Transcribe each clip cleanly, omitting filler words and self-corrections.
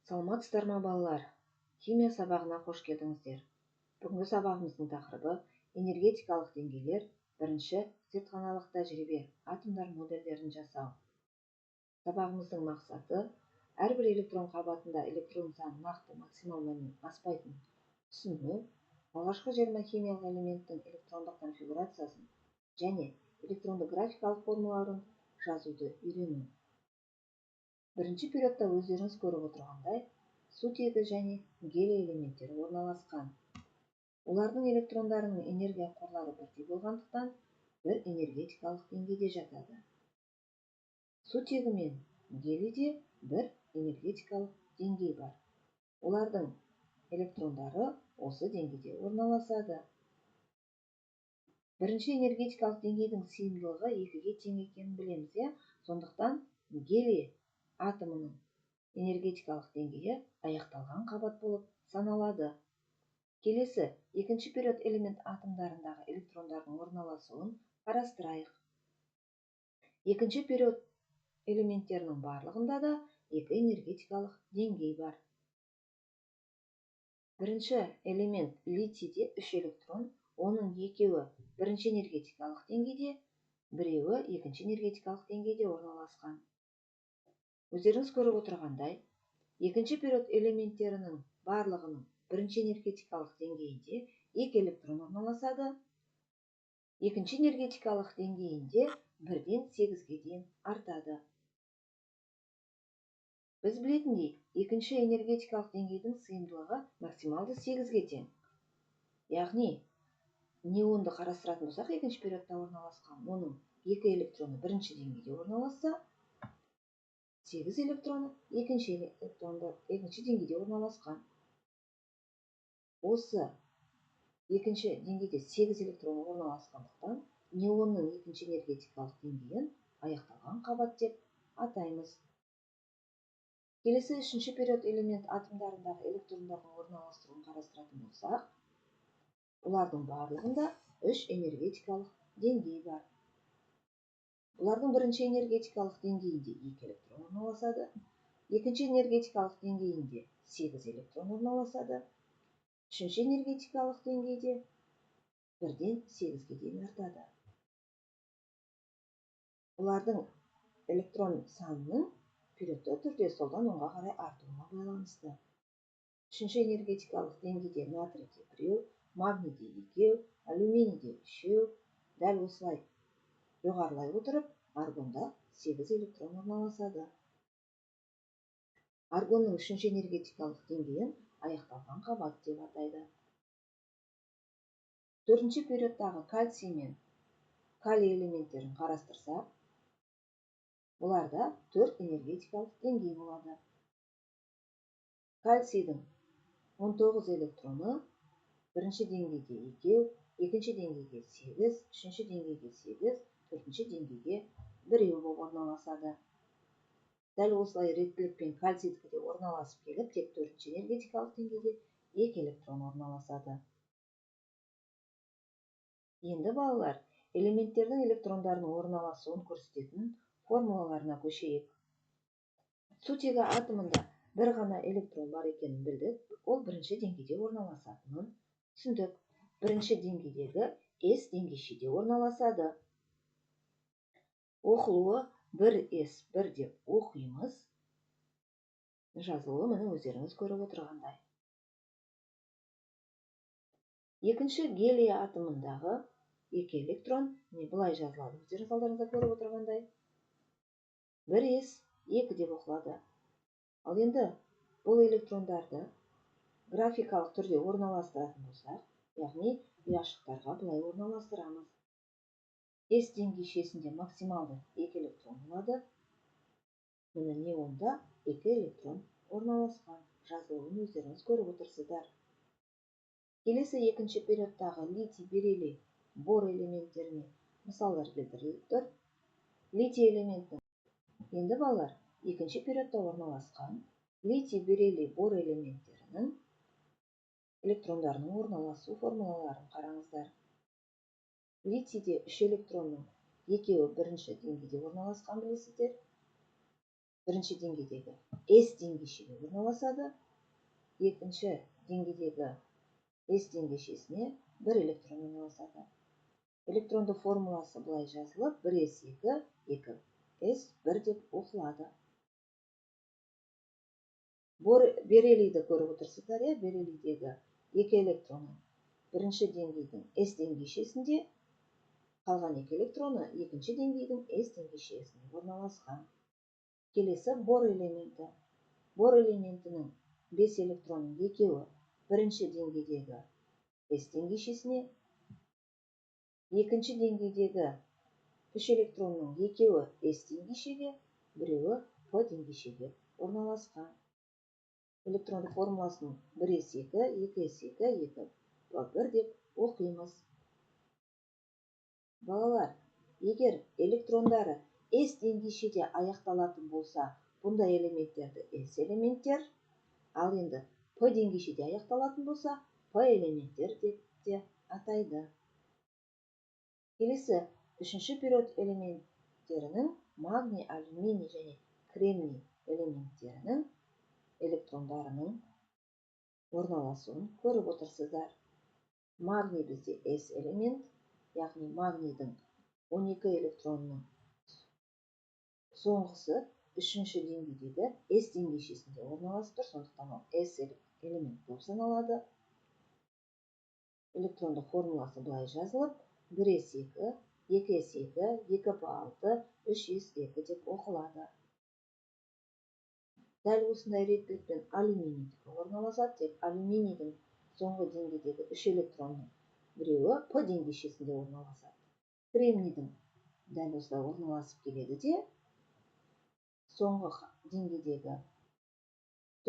Саламатсыздар ма, балалар? Химия сабағына қош келдіңіздер. Бүгінгі сабағымыздың тақырыбы: энергетикалық деңгейлер, бірінші зертханалық тәжірибе, атомдар модельдерін жасау. Сабағымыздың мақсаты: әрбір электрон қабатында электрон саны нақты максимал мәннен аспайтынын түсіну, алғашқы 20 химиялық элементтің электрондық конфигурациясын және электронды графикалық формулаларын жазуды үйрену. Бірінші периодта, өздеріңіз көріп отырғандай, сутегі және гелий элементтері орналасқан. Олардың электрондарының энергия қорлары бірдей болғандықтан, бір энергетикалық деңгейде жатады. Сутегі мен гелийде бір энергетикалық деңгей бар. Олардың электрондары осы деңгейде орналасады. Бірінші энергетикалық деңгейдің сыйымдылығы 2-ге тең екенін білеміз, иә? Сондықтан гелий атомының энергетикалық деңгейі аяқталған қабат болып саналады. Келесі екінші период элемент атомдарындағы электрондардың орналасуын қарастырайық. Екінші период элементтерінің барлығында да екі энергетикалық деңгей бар. Бірінші элемент литийде 3 электрон, оның екеуі бірінші энергетикалық деңгейде, біреуі екінші энергетикалық деңгейде орналасқан. Өздеріңіз көріп отырғандай, екінші период элементтерінің барлығының бірінші энергетикалық деңгейінде 2 электрон орналасады, екінші энергетикалық деңгейінде 1-ден 8-ге дейін артады. Біз білетіндей, екінші энергетикалық деңгейдің сыйымдылығы максималды 8-ге тең. Яғни, неонды қарастыратын болсақ, екінші периодта орналасқан, оның 2 электроны бірінші деңгейде орналасса, 8 электроны екінші деңгейде орналасқан. Осы екінші деңгейде 8 электроны орналасқандықтан, неонның екінші энергетикалық деңгейін аяқталған қабат деп атаймыз. Келесі үшінші период элемент атомдарындағы электрондардың орналастыруын қарастыратын болсақ, олардың барлығында 3 энергетикалық деңгей бар. Бұлардың бірінші энергетикалық деңгейінде 2 электрон орналасады, екінші энергетикалық деңгейінде 8 электрон орналасады, үшінші энергетикалық деңгейде 1-ден 8-ге дейін артады. Бұлардың электрон санының периодты түрде солдан оңға қарай артуына байланысты. Үшінші энергетикалық деңгейде натрийде 1, магнийде 2, алюминийде 3, дәл осылай жоғарылай отырып, аргонда 8 электрон орналасады. Аргонның үшінші энергетикалық деңгейін аяқталған қабат деп атайды. Төртінші периодтағы кальций мен калий элементтерін қарастырсақ, бұларда 4 энергетикалық деңгей болады. Кальцийдің 19 электроны бірінші деңгейде 2, екінші деңгейге 8, үшінші деңгейге 8, төртінші деңгейге 1 болып орналасады. Дәл осылай реттілікпен кальцийдікі де орналасып келіп, тек төртінші энергетикалық деңгейде 2 электрон орналасады. Енді, балалар, элементтердің электрондарының орналасуын көрсететін формулаларына көшейік. Сутегі атомында бір ғана электрон бар екенін білдік, ол бірінші деңгейде орналасатынын түсіндік. Бірінші деңгейдегі S деңгейшеде орналасады. Оқылуы 1S1 деп оқимыз. Жазылуы міне өздеріңіз көріп отырғандай. Екінші гелий атомындағы 2 электрон міне былай жазылады, өздеріңіз алдарыңызда көріп отырғандай. 1S2 деп оқылады. Ал енді бұл электрондарды графикалық түрде орналастыратын болсақ, яғни ұяшықтарға былай орналастырамыз. S деңгейшесінде максималды 2 электрон болады. Міне неонда 2 электрон орналасқан. Жазылуын өздеріңіз көріп отырсыздар. Келесі екінші периодтағы литий, бериллий, бор элементтеріне мысалдар келтіріліп тұр. Литий элементінің енді, балалар, екінші периодта орналасқан литий, бериллий, бор элементтерінің электрондарының орналасу формулаларын қараңыздар. Литийде 3 электронның екеуі бірінші деңгейде орналасқан, білесіздер. Бірінші деңгейдегі S деңгейшеге орналасады, екінші деңгейдегі S деңгейшесіне 1 электрон орналасады. Электронды формуласы былай жазылып, 1s2, 2s1 деп оқылады. Бериллийді көріп отырсыздар, иә, бериллийдегі 2 электроны бірінші деңгейдің S деңгейшесінде, қалған 2 электроны екінші деңгейдің S деңгейшесінде орналасқан. Келесі бор элементі. Бор элементінің 5 электронның екеуі бірінші деңгейдегі S деңгейшесіне, екінші деңгейдегі 3 электронның екеуі S деңгейшеге, біреуі P деңгейшеге орналасқан. Электронды формуласын 1s2, 2s2, 2p1 деп оқимыз. Балалар, егер электрондары S деңгейшеде аяқталатын болса, бұндай элементтерді S элементтер, ал енді P деңгейшеде аяқталатын болса, P элементтер деп те атайды. Келесі үшінші период элементтерінің магний, алюминий және кремний элементтерінің электрондарының орналасуын көріп отырсыздар. Магний бізде S элемент, яғни магнийдің 12 электронының соңғысы үшінші деңгейдегі S деңгейшесінде орналасып тұр, сондықтан ол S элемент болып саналады. Электрондық формуласы былай жазылып, 1s2, 2s2, 2p6, 3s2 деп оқылады. Дәл осындай реттілікпен алюминийдікі орналасады, тек алюминийдің соңғы деңгейдегі 3 электронның біреуі P деңгейшесінде орналасады. Кремнийдің дәл осылай орналасып келеді де, соңғы деңгейдегі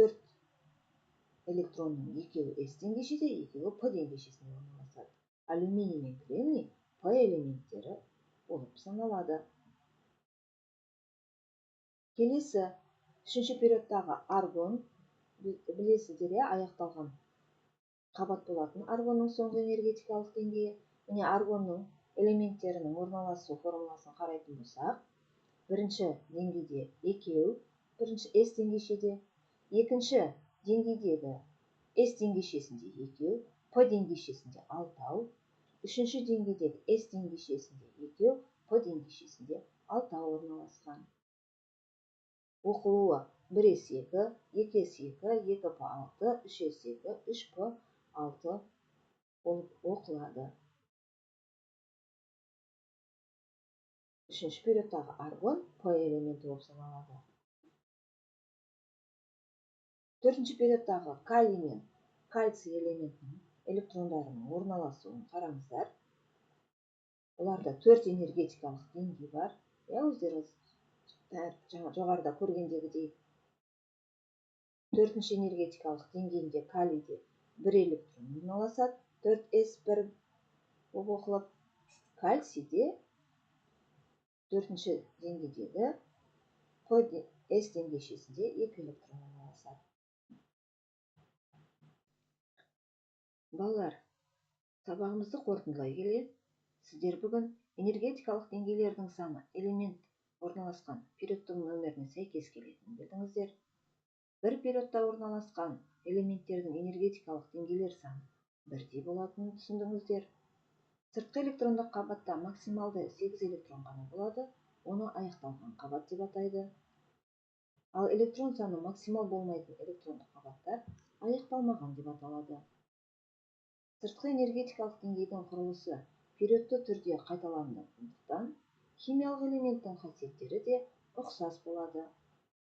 4 электронның екеуі S деңгейшеде, екеуі P деңгейшесінде орналасады. Алюминий мен кремний P элементтері болып саналады. Келесі үшінші периодтағы аргон, білесіздер, аяқталған қабат болатын аргонның соңғы энергетикалық деңгейі. Міне, аргонның элементтерінің орналасу формуласын қарайтын болсақ, бірінші деңгейде екеу, бірінші S деңгейшеде, екінші деңгейдегі S деңгейшесінде екеу, P деңгейшесінде алтау, үшінші деңгейдегі S деңгейшесінде екеу, P деңгейшесінде алтау орналасқан. Оқылуы 1s2, 2s2, 2p6, 3s2, 3p6 болып оқылады. Үшінші периодтағы аргон P элементі болып саналады. Төртінші периодтағы калий мен кальций элементінің электрондарының орналасуын қараңыздар. Оларда 4 энергетикалық деңгей бар. Өздеріңіз жоғарыда көргендегідей. Төртінші энергетикалық деңгейінде калийде 1 электрон орналасады, 4s1 болып оқылып, кальцийде төртінші деңгейдегі S деңгейшесінде 2 электрон орналасады. Балалар, сабағымызды қорытындылай келе, сіздер бүгін энергетикалық деңгейлердің саны элемент орналасқан периодтың нөміріне сәйкес келетінін білдіңіздер. Бір периодта орналасқан элементтердің энергетикалық деңгейлер саны бірдей болатынын түсіндіңіздер. Сыртқы электрондық қабатта максималды 8 электрон ғана болады, оны аяқталған қабат деп атайды. Ал электрон саны максимал болмайтын электрондық қабаттар аяқталмаған деп аталады. Сыртқы энергетикалық деңгейдің құрылысы периодты түрде қайталанатындықтан химиялық элементтің қасиеттері де ұқсас болады.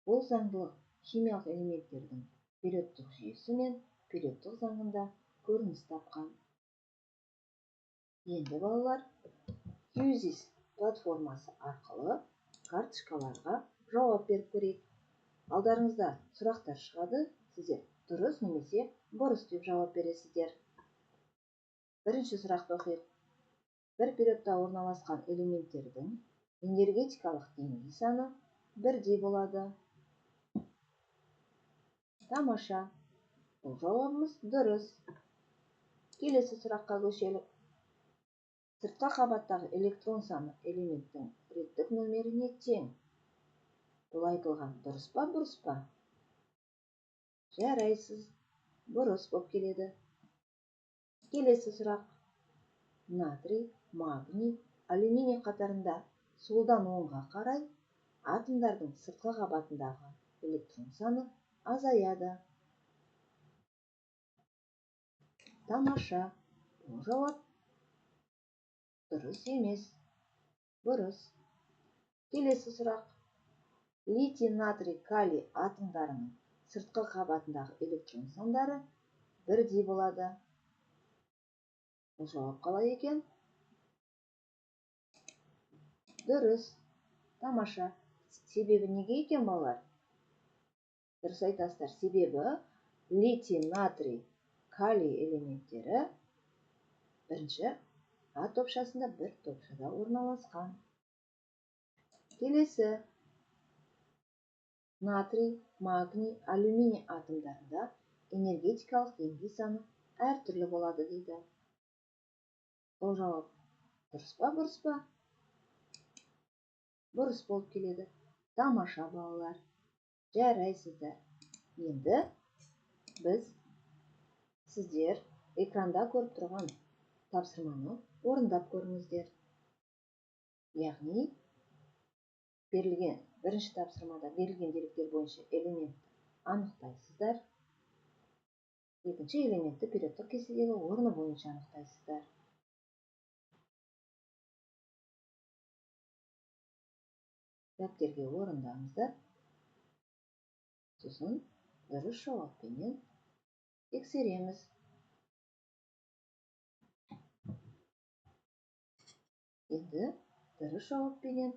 Бұл заңдылық химиялық элементтердің периодтық жүйесі мен периодтық заңында көрініс тапқан. Енді балалар, Quizizz платформасы арқылы карточкаларға жауап беріп көрейік. Алдарыңызда сұрақтар шығады, сіздер дұрыс немесе бұрыс деп жауап бересіздер. Бірінші сұрақты оқиық. Бір периодта орналасқан элементтердің энергетикалық деңгей саны бірдей болады. Тамаша. Бұл жауабымыз дұрыс. Келесі сұраққа көшелік. Сыртқы қабаттағы электрон саны элементтің реттік нөміріне тең. Бұл айтылған дұрыс па, бұрыс па? Жарайсыз, бұрыс болып келеді. Келесі сұрақ. Натрий, магний, алюминий қатарында солдан оңға қарай атомдардың сыртқы қабатындағы электрон саны азаяды. Тамаша, бұл жауап дұрыс емес, бұрыс. Келесі сұрақ. Литий, натрий, калий атомдарының сыртқы қабатындағы электрон сандары бірдей болады. Бұл жауап қалай екен? Дұрыс. Тамаша. Себебі неге екен, балалар? Дұрыс айтасыздар. Себебі литий, натрий, калий элементтері бірінші А топшасында бір топшада орналасқан. Келесі. Натрий, магний, алюминий атомдарында энергетикалық деңгей саны әртүрлі болады дейді. Бұл жауап дұрыс па, бұрыс па? Бұрыс болып келеді. Тамаша, балалар. Жарайсыздар. Енді біз сіздер экранда көріп тұрған тапсырманы орындап көріңіздер. Яғни, берілген бірінші тапсырмада берілген деректер бойынша элементті анықтайсыздар. Екінші элементті периодтық кестедегі орны бойынша анықтайсыздар. Дәптерге орындаңыздар. Сосын дұрыс жауаппенен тексереміз. Енді дұрыс жауаппенен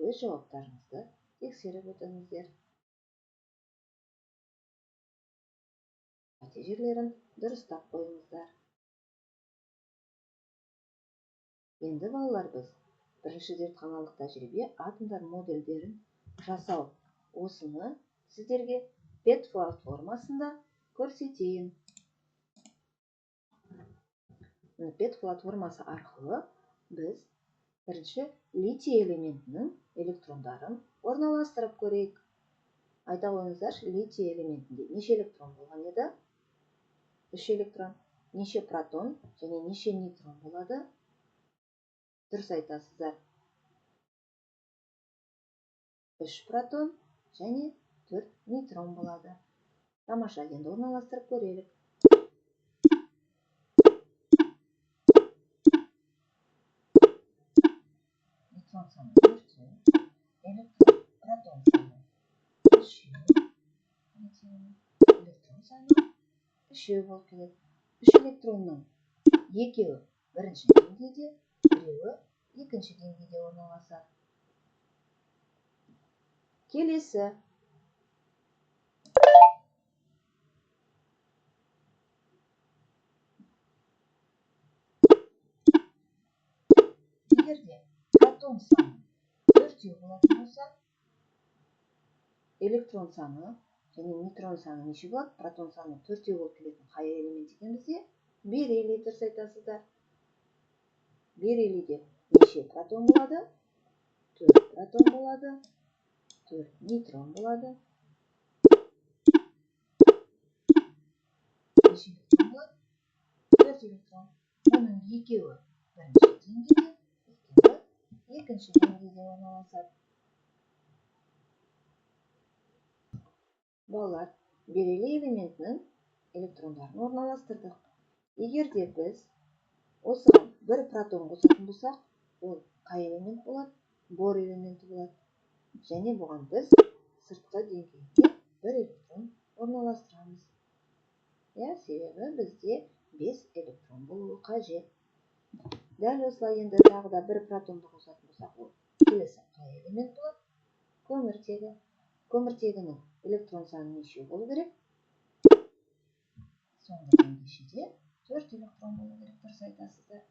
өз жауаптарыңызды тексеріп өтіңіздер. Қате жерлерін дұрыстап қойыңыздар. Енді балалар, біз бірінші зертханалық тәжірибе атомдар модульдерін жасау. Осыны сіздерге PET платформасында көрсетейін. PET платформасы арқылы біз бірінші литий элементінің электрондарын орналастырып көрейік. Айта қойыңыздаршы, литий элементінде неше электрон болған еді? 3 электрон. Неше протон және неше нейтрон болады? Дұрыс айтасыздар. 3 протон және 4 нейтрон болады. Тамаша, енді орналастырып көрелік. Нейтрон саны 4, электрон, протон саны 3, электрон саны 3 болып келеді. 3 электронның екеуі бірінші деңгейде, біреуі екінші деңгейде орналасады. Келесі. Егер де протон саны 4 болатын болса, электрон саны және нейтрон саны неше болады? Протон саны 4 болып келетін қай элемент екен бізде? Бериллий, дұрыс айтасыздар. Бериллийде неше протон болады? 4 протон болады, 4 нейтрон болады. Неше электрон болады? 4 электрон. Оның екеуі бірінші деңгейде, екеуі екінші деңгейде орналасады. Балалар, бериллий элементінің электрондарын орналастырдық. Егер де біз осыған бір протон қосатын болсақ, ол қай элемент болады? Бор элементі болады. Және бұған біз сыртқы деңгейге бір электрон орналастырамыз. Себебі бізде 5 электрон болуы қажет. Дәл осылай енді тағы да бір протонды қосатын болсақ, ол келесі қай элемент болады? Көміртегі. Көміртегінің электрон саны неше болу керек? Соңғы деңгейшеде 4 электрон болу керек, дұрыс айтасыздар.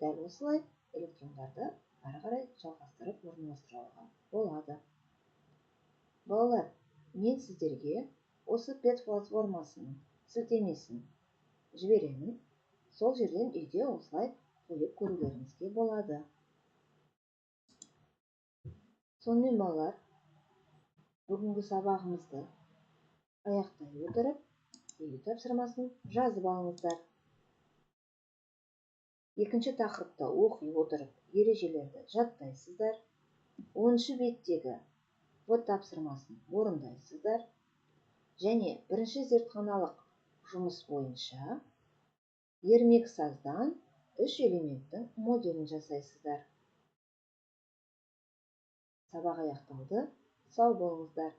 Дәл осылай электрондарды ары қарай жалғастырып орналастыруға болады. Балалар, мен сіздерге осы PET платформасының сілтемесін жіберемін. Сол жерден үйде осылай қойып көрулеріңізге болады. Сонымен балалар, Бүгінгі сабағымызды аяқтай отырып, үй тапсырмасын жазып алыңыздар. Екінші тақырыпта оқи отырып, ережелерді жаттайсыздар. 10-шы беттегі В тапсырмасын орындайсыздар және бірінші зертханалық жұмыс бойынша ермексаздан үш элементтің моделін жасайсыздар. Сабақ аяқталды. Сау болыңыздар.